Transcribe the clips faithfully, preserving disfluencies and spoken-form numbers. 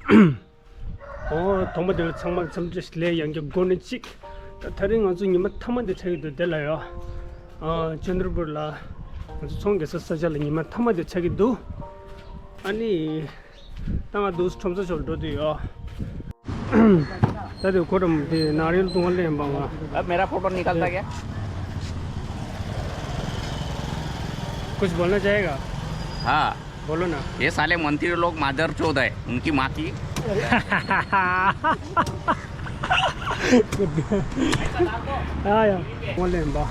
ཨོ། དང་པོ་དེ་ཚང་མ་འཚམས་འདྲི་ལས་ཡང་བསྐྱར་དགོས་ནི་གཅིག་ད་དེ་རིང་ང་ཚོ་ཉི་མ་མཐའ་མ་དེ་ཆགས་ཀྱི་འདུག་དེ་ལ་ཡོ། ཨ། ཅན་དྲ་པུར་ལ་ང་ཚོ་ཚོང་རྒྱག་ས་ས་ཆ་ལ་ཉི་མ་མཐའ་མ་དེ་ཆགས་ཀྱི་འདུག་ཨ་ནི། ད་ང་འདུག་ཁྲོམ་ས་ཕྱོགས་འགྲོ་དུས་ཡོ། ད་དེ་གོ་རམ་དེ་ནང་རིལ་ཏུང་བ་ལེན་པ་ང་། अब मेरा फोटो निकलता क्या? कुछ बोलना चाहेगा? हाँ। बोलो ना। ये साले मंत्री लोग मादरचोद है, उनकी माँ की। हाँ यार, बोले बा।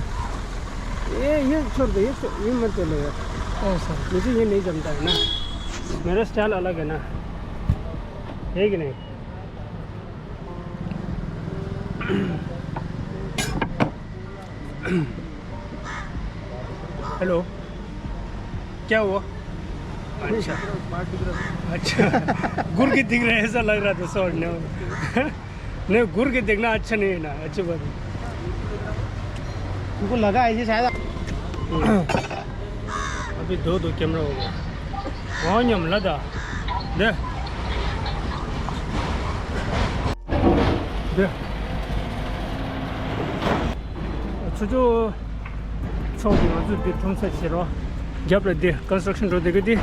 ये, ये छोड़ दो, ये छोड़, ये मत बोलो यार। ओ सर। मुझे ये नहीं जमता है ना, मेरा स्टाइल अलग है ना, है कि नहीं? हेलो, क्या हुआ? अच्छा, अच्छा। घूर के दिख रहे, ऐसा लग रहा था, सॉरी। नहीं, घूर के देखना अच्छा नहीं है ना, अच्छी बात है। तुमको लगा ऐसे शायद। अभी दो दो कैमरा हो गया। ཨོ་ཉམས་ལ་ད། འདི། འདི། ཚོ་ཚོ། ཚོགས་ཀྱི་ང་ཚོ་འདི་ཁྲོམ་ས་བྱེད་རོགས། རྒྱབ་ལ་འདི་ཀོན་སི་ཊྲག་ཤན་འགྲོ་བསྡད་ཀྱི་འདི།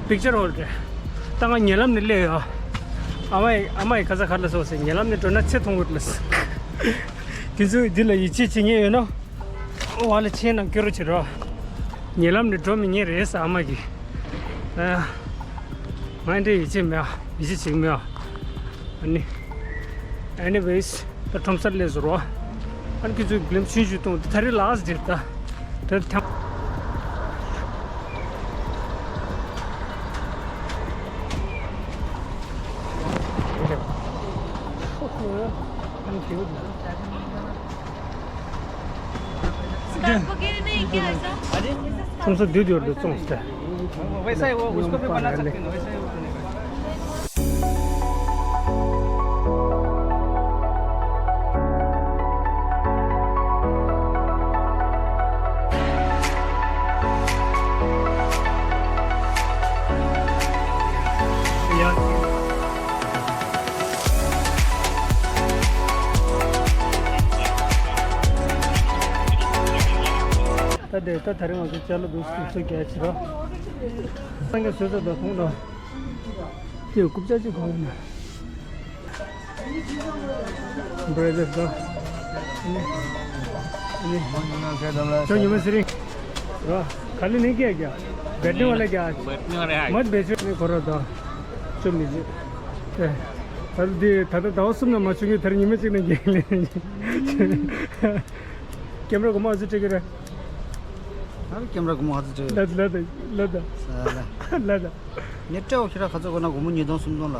པིག་ཅར་ཧོལ་རེད། ད་ང་ཉེ་ལམ་ནས་སླེབས་ཡོད། ཨ་མ་ཡི་ཨ་མ་ཡི་ཁ་ས་གར་ལ་སོགས་ཟེར། ཉེ་ལམ་ནས་འགྲོ་ན་ཚེ་ཐུང་གི་རེད་ལ། ཁྱེད་ཚོས་འདི་ལ་ཡིད་ཆེས་བྱེད་མཁན་ཡོད་ན། ཨོ་བ་ལ་ཆེན་ནང་སྐྱོ་རོ་བྱེད་རོགས། ཉེ་ལམ་ནས་འགྲོ་མི་ཉན་རེད་ཟེར་ཨ་མ་གིས། ཨ། ང་འདྲའི་ཡིད་ཆེས་མེད་ཨ། ཡིད་ཆེས་བྱེད་མེད་ཨ། ཨ་ནི། Anyways, ད་ཁྲོམ་སར་སླེབས་ཟེར་རོ། ཨ་ནི་ཁྱེད་ཚོའི་གླེམ་ཆུང་ཞུ་གཏོང་དེ་ད་རེས་ལ་ཨ་ཟེར་ད། ད་ཐམ། इसको गिरने क्या ऐसा? ཁྲོམ་ས་བསྡུས་བསྡུས་བར་དུ་བཙོངས་ཏེ། वैसा ही वो, उसको भी बना सकते हैं, वैसा ही वो बनेगा। ད་དེ་ད་ད་རིང་ང་ཚོ་ཅ་ལག་འདུག་སུ་སུ་རྒྱ་ཆེ་རོ། སང་ག་སུ་སུ་ད་ཐོང་ད། དེ་རྐུབ་ཅག་ཅིག་གོ་ཡིན་ན། Brother ད། ཁྱོད་ཉི་མ་ཟེར་རིང་། ཁ་ལི་ནི་ཀྱ་ཀྱ། बैठने वाला क्या आज? बैठने वाले हैं। मत बेचो नहीं करो तो। चुप लीजिए। अरे दे था तो दाव सुनना मचूंगे तेरे ཉི་མ་གཅིག་ནས་རྒྱལ་ལེ། कैमरा घुमा उसे ठीक है। हाँ, कैमरा घुमा उसे ठीक है। लद लद लद। साला। लद। नेट वो खिरा खचा को ना घुमू ཉིས་སྟོང་སུམ་སྟོང་ལ།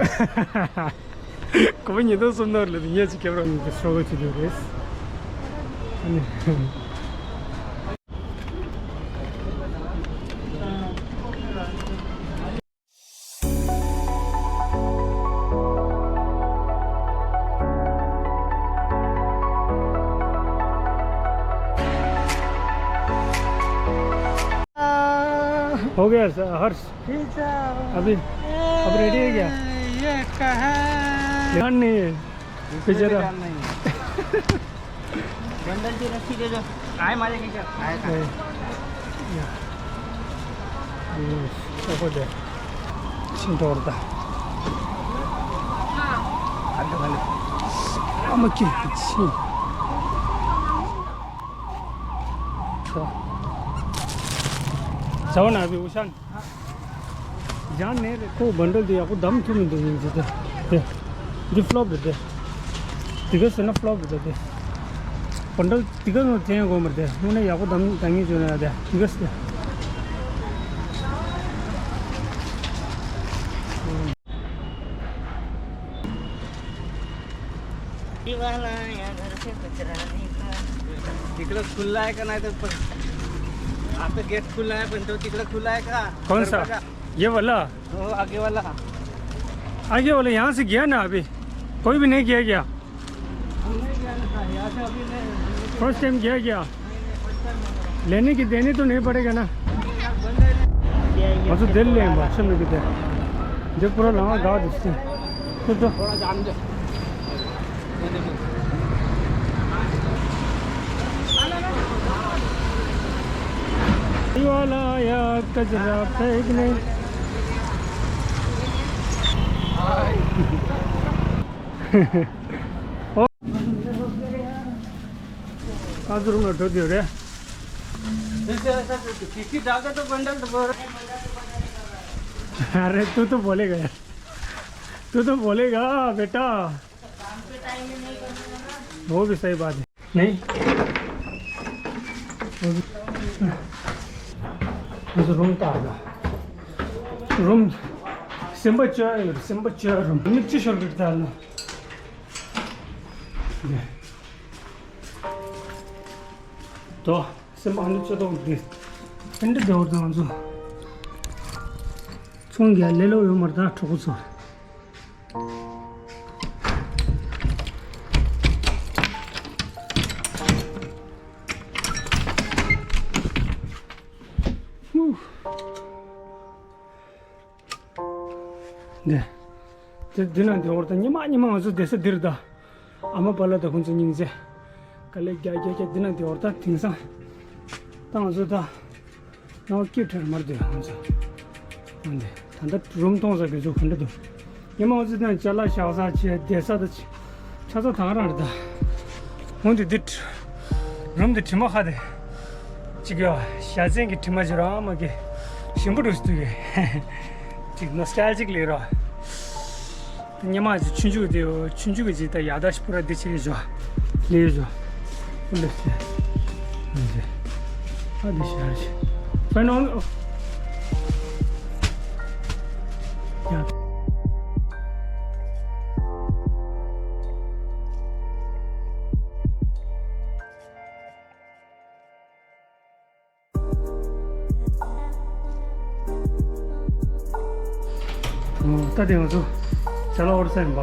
ཁོ་པ་ཉིས་སྟོང་སུམ་སྟོང་ལ་ཉེ་ཆེ་ཁྱེད་རང་གཉིས་ཀྱི་སྲོག་གི་བྱེད་དུ་རེད། हो गया हर्ष। खींचा। अभी, अब रेडी है क्या? ये कहाँ है? ध्यान नहीं है। बेचारा। ध्यान नहीं है। बंडल की रस्सी दे दो। आए मारे खींचा। आए खा। नहीं। ये, ये, सब हो जाए। छिन तोड़ता। हाँ। हम क्या? छिन। जाओ ना अभी उषान। ཡང་ནས་རེད། ཁོ་བན་ཌལ་དེ་ཡག་པོ་བདམས་ཐུབ་མི་འདུག་ཡིན་གྱི་དེ། དེ། འདི་ཕློབ་རེད་དེ། དེ་ག་ཟེར་ན་ཕློབ་རེད་དེ། བན་ཌལ་དེ་ག་ནང་དྲན་དགོས་མ་རེད་དེ། དངོས་གནས་ཡག་པོ་བདམས་བདམས་ངེས་བྱུང་ན་ཡ་དེ། དེ་ག་ཟེར། तिकडं खुला आहे का नाही तर पण? आता गेट खुला आहे पण तो तिकडं खुला आहे का? कौन सा? दरवाजा? ये वाला? वो आगे वाला। आगे वाला यहाँ से गया ना अभी? कोई भी नहीं गया क्या? हम नहीं गया ना, यहाँ से अभी नहीं। फर्स्ट टाइम गया क्या? लेने की देनी तो नहीं पड़ेगा ना? बंद है ना। ང་ཚོ་དེར་སླེབས་པ་ཆུ་མིག་གི་དེ། འདི་པུ་ར་ལང་ག་དུ་སྟེ། ये वाला आया कचरा फेंकने। काजू में उठो दियो रे। अरे तू तो बोलेगा यार, तू तो बोलेगा बेटा। वो भी सही बात है। नहीं। रूम का आगा। रूम सिम्बा चोर, सिम्बा चोर रूम। मिर्ची शोर करता है ना। तो सिम्बा हनु चोर तो दे। एंड दे और तो। ཚོང་རྒྱག་ལེ་ལོ་ཡོད་མ་རེད་ད་གྲོགས་པོ་ཚོ། འདི། འདི་འདི་ན་འདི་འོར་ད་ཉི་མ་ཉི་མ་ང་ཚོ་བསྡད་ས་འདིར་ད། ཨ་མ་པ་ལགས་དང་ཁོང་ཚོ་སྙིང་རྗེ། དཀའ་ལས་རྒྱག་རྒྱག་རྒྱག་འདི་ན་འདི་འོར་ད་དེང་སང་། ད་ང་ཚོ་ད། ནང་སྐྱིད་ཁྲེར་མར་དུ་ཧང་ཚ། འོན་ཏེ། ད་ལྟ་རུམ་གཏོང་ས་དགེ་ཚོ་ག་འདྲ་འདུག་ཉི་མ་འོ་ཙི་དང་ཅ་ལག་བཞག་ས་བྱས་བསྡད་ས་དང་ཆ་ཚ་དང་རང་རེད་ད། འོན་ཏེ་འདི། རུམ་འདི་དྲི་མ་ཁ་དེ། གཅིག་ཡོད་བཞའ་ཚན་གྱི་དྲི་མ་ཅིག་རང་མ་གི་ཞིམ་པོ་འདུག་སྟུ་གི་གཅིག་ནོ་སི་ཊལ་ཇིག་ལས་རོ། ཉི་མ་ཅིག་ཆུང་ཆུང་དེ་ཆུང་ཆུང་གི་ཅིག་ད་ཡག་ད་ཞིག་པུ་ར་འདི་ཆེ་ཞོ། ལས་ཞོ། པུ་ལས་ཆེ། ཨ་འདི་ཞར་ཞིག་པ་ནོ། ཡ། ད་དེ་ང་ཚོ་ཅ་ལག་འོར་ས་ཡིན་པ།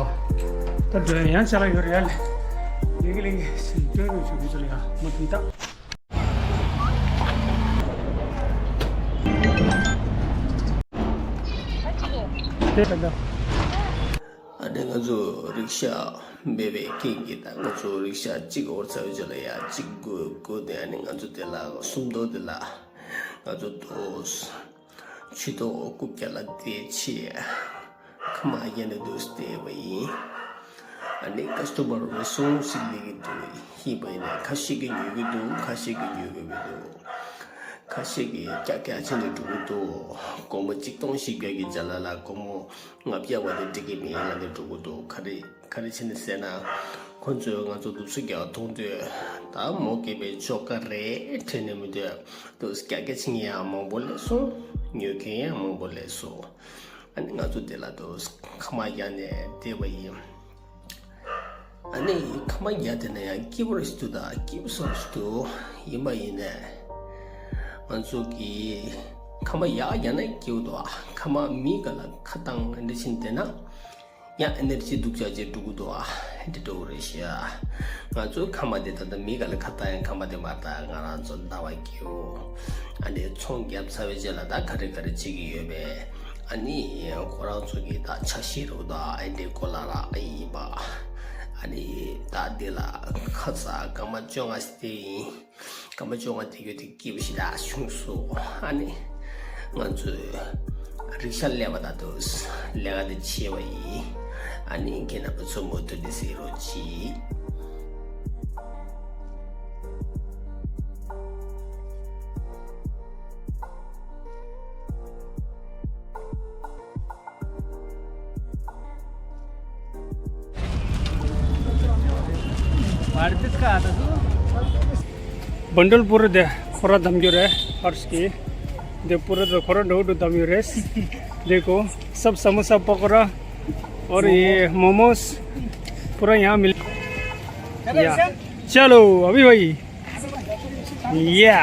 ད་འགྲོ་ཡང་ཅ་ལག་ཡོད་རེད་ཡ་ལེ། ལིང་གི་ལིང་གི་སྟོན་རུ་ཆུ་གི་ཚོ་ཡ་མ་དུམ་ད། དེ་ད་ད། ཨ་ནི་ང་ཚོ་རིག་ཤ་འབེལ་བའི་རྐྱེན་གྱིས་ད་ང་ཚོ་རིག་ཤ་གཅིག་འོར་ཚར་བའི་རྗེས་ལ་ཡ་གཅིག་དགོས་དགོས་ཏེ། ཨ་ནི་ང་ཚོ་དེ་ལ་སུམ་མདོ་དེ་ལ་ང་ཚོ་དོ་ཆུ་ཐོག་རྐུབ་བཀྱག་ལ་བསྡད་ཆེ་ཁ་མ་ཡ་ནི་དུ་བལྟས་པ་ཡིན། ཨ་ནི་ཀ་སི་ཊོ་མར་རེ་ཟུང་ཞིག་སླེབས་ཀྱི་འདུག་ཡིན་པ་ཡིན་ན་ཁ་ཤས་ཀྱིས་ཉོ་གི་འདུག་ཁ་ཤས་ཀྱིས་ཉོ་གི་མི་འདུག་ཁ་ཤས་ཀྱིས་རྒྱག་རྒྱག་བྱས་ནས་འགྲོ་གི་འདུག་སྒོར་མོ་གཅིག་སྟོང་བཞི་བརྒྱ་གི་ཅ་ལག་ལ་སྒོར་མོ་ལྔ་བརྒྱ་བ་དེ་འགྲིག་གི་མེད་ལབ་ནས་འགྲོ་གི་འདུག་ག་རེ་ག་རེ་བྱས་ནས་ཟེར་ན། ཁོ་ཚོས་ང་ཚོ་ལུག་གསོ་རྒྱག་མཐོང་དུས་ད་མོ་སྐྱེས་པའི་ཆོ་ག་རེད་དྲན་ནས་མི་འདོད་དུ་རྒྱག་རྒྱག་བྱེད་མཁན་ཡང་མང་པོ་སླེབས་སོང་། ཉོ་མཁན་ཡང་མང་པོ་སླེབས་སོང་། ཨ་ནི་ང་ཚོ་དེ་ལ་དུ་ཁ་མ་བརྒྱབ་ནས་བསྡད་པ་ཡིན། ཨ་ནི་ཁ་མ་བརྒྱབ་དེ་ན་ཡང་སྐྱིད་པོ་རེད་འདུག་ད་སྐྱིད་པོ་སོང་འདུག་ཡིན་པ་ཡིན་ནས་ང་ཚོ་གི་ཁ་མ་ཡག་བརྒྱབ་ན་སྐྱིད་པོ་འདུག་ཁ་མ་མི་ག་ལ་ཁ་བཏང་འདི་བྱིན་བསྡད་ན་ཡང་ཨེ་ནར་ཇི་སྡུག་ཅག་ཅིག་འགྲོ་གི་འདུག་ཨ། འདི་འགྲོ་གི་རེད་ཤག་ང་ཚོའི་ཁ་མ་དེ་ད་ལྟ་མི་ག་ལ་ཁ་བཏང་ཡང་ཁ་མ་དེ་མ་བཏང་ང་རང་ཚོ་ཟླ་བ་སྐྱིད་པོ། ཨ་ནི་ཚོང་བརྒྱབ་ཚར་བའི་རྗེས་ལ་ད་ག་རེ་ག་རེ་བྱེད་ཀྱི་ཡོད་པས། ཨ་ནི་ཁོ་རང་ཚོ་གི་ད་ཆ་ཤས་རུ་ད་ཨེ་འདྲའི་སྐོར་ལ་རག་ཨེ་ཡིན་པ། ཨ་ནི་ད་འདི་ལ་ཁ་ས་སྐར་མ་བཅོ་ལྔ་ཙམ་ཡིན། སྐར་མ་བཅོ་ལྔ་དེ་གྱོད་དེ་སྐྱིད་པོ་ཞིག་ད་བྱུང་སོང་། ཨ་ནི་ང་ཚོས་རིག་ཤ་ལས་པ་ད་དུ་ལས་ཀ་དེ་བྱས་པ་ཡིན། ཨ་ནི་ཁྱེད་རྣམ་པ་ཚོ་མུ་མཐུད་དེ་གཟིགས་རོགས་གྱིས། बंडल पूरा दे, खोरा दम जो रहे, फर्श की। दे पूरा तो खोरा डो डो दम जो रहे। देखो, सब समोसा पकौड़ा और ये मोमोज पूरा यहाँ मिल। या। चलो, अभी भाई। या।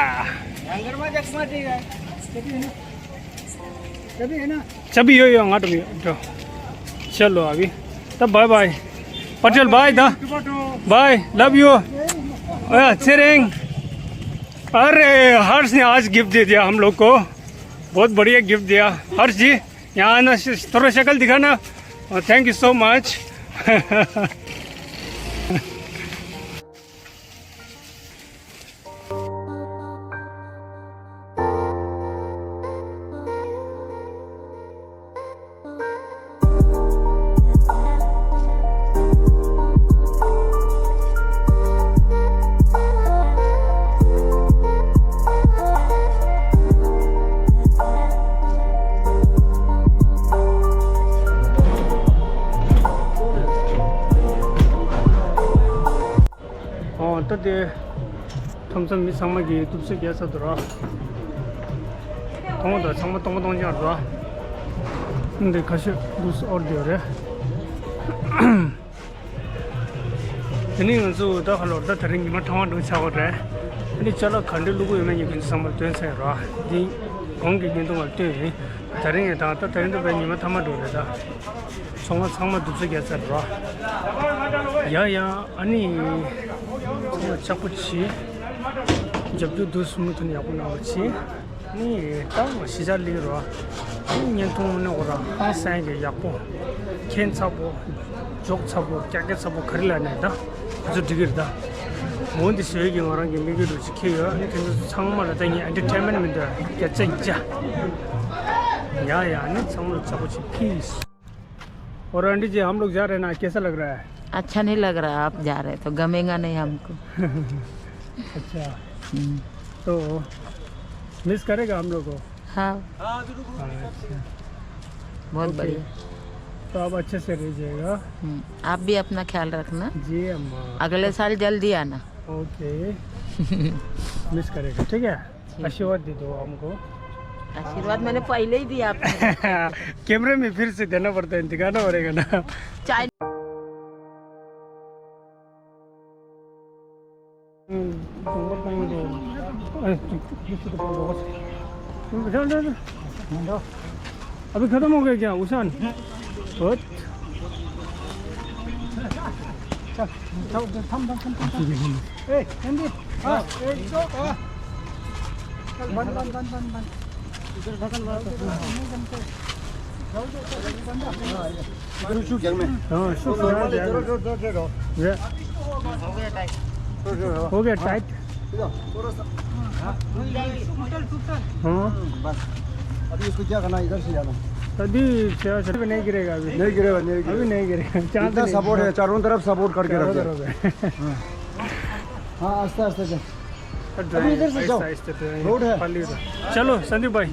चाबी यो, यो, हाथ में, उठो। चलो, अभी। तब बाय बाय। पटेल भाई, दा। Bye, love you. आ, चेरिंग। अरे, हर्ष ने आज गिफ्ट दे दिया हम लोग को। बहुत बढ़िया गिफ्ट दिया। हर्ष जी, यहाँ आना, श-, थोड़ा शक्ल दिखाना। Oh, thank you so much. ཨོ། ད་དེ་ཐམ་ཚ་མི་ཚང་མ་གིས་ཐུབ་ཚོད་རྒྱག་ཚར་འདུག་ར། མཐོང་ད་ཚང་མ་སྟོང་པ་སྟོང་རྐྱང་རེད་ར། འདི་ཁ་ཤས་འདུག་སེ་ཨོར་དེ་རེད། དེ་ནས་ང་ཚོ་ད་ཧ་ལོར་ད་དེ་རིང་ཉི་མ་ཐ་མ་འགྲོ་ཆགས་པ་རེད། ཨ་ནི་ཅ་ལག་ག་འདྲ་བླུག་གི་ཡོད་མེད་ཉིན་གུན་ཚང་མ་སྟོན་ཚར་ཡོད་ར། འདི་གོང་གི་བརྙན་ཐུང་བར་སྟོན་ཡིན། དེ་རིང་ཡང་ད་ད་དེ་རིང་ད་བས་ཉི་མ་ཐ་མ་འགྲོ་རེད་ད། ཚོང་པ་ཚང་མ་འདུག་སེ་རྒྱག་ཚར་ར། ཡ་ཡ། ཨ་ནི་ཚང་མ་ལྕགས་པོ་བྱེད། རྒྱབ་སྐྱོར་འདུག་སེ་མུ་མཐུད་ནས་ཡག་པོ་གནང་རོགས་བྱེད། ནི་ད་གཞིས་ཆགས་ལི་རོ། ནི་བརྙན་ཐུང་ནི་འོ་ར་ཧང་སང་གི་ཡག་པོ། ཁྱད་མཚར་པོ། འཇོག་མཚར་པོ། ཀྱག་ཀྱག་མཚར་པོ་ག་རེ་ལབ་ནས་ད། ང་ཚོ་འགྲིག་གི་རེད་ད། འོ་འདི་བཟོས་ཀྱི་ང་རང་གི་དམིགས་ཡུལ་རུ་ཅིག་ཁེལ་ཡོད། ཨ་ནི་དེ་ཚོ་ཚང་མ་ལ་ད་ངས་ཨེན་ཊར་ཊེན་མེན་མི་འདོད་རྒྱ་ཆེན་ཅ། ཡ་ཡ། ཨ་ནི་ཚང་མ་ལ་ཚ་པོ་ཆེ། Peace. और आंटी जी, हम लोग जा रहे हैं ना, कैसा लग रहा है? अच्छा नहीं लग रहा, आप जा रहे तो गमेगा नहीं हमको। अच्छा। हम्म। तो मिस करेगा हम लोग को? हाँ। अच्छा। बहुत ओके। बढ़िया। तो आप अच्छे से रहिएगा। हम्म, आप भी अपना ख्याल रखना। जी अम्मा। अगले साल जल्दी आना। ओके। मिस करेगा, ठीक है? ठीक। आशीर्वाद दे दो हमको। आशीर्वाद मैंने पहले ही दिया आपको। कैमरे में फिर से देना पड़ता है, दिखाना पड़ेगा ना। चाय। अभी खत्म हो गया क्या उसान? बहुत। चल, चल, चल, थम, थम, थम, थम। ए, संदीप, हाँ, एक, दो, हाँ। चल, बंद, बंद, बंद, बंद, बंद। इधर ढक्कन मार। हाँ, शुक्र है। ये। हो गया टाइट। हाँ। बस। अभी इसको क्या करना है? इधर से जाना। अभी क्या, अभी नहीं गिरेगा अभी। नहीं गिरेगा, नहीं गिरेगा। अभी नहीं गिरेगा। चांद इतना नहीं सपोर्ट है, चारों तरफ सपोर्ट करके रख दिया। चारों तरफ है। हाँ। हाँ, आस्ते आस्ते चल। अभी इधर से जाओ। आहिस्ते, आहिस्ते तो रोड है। खाली रोड। चलो संदीप भाई।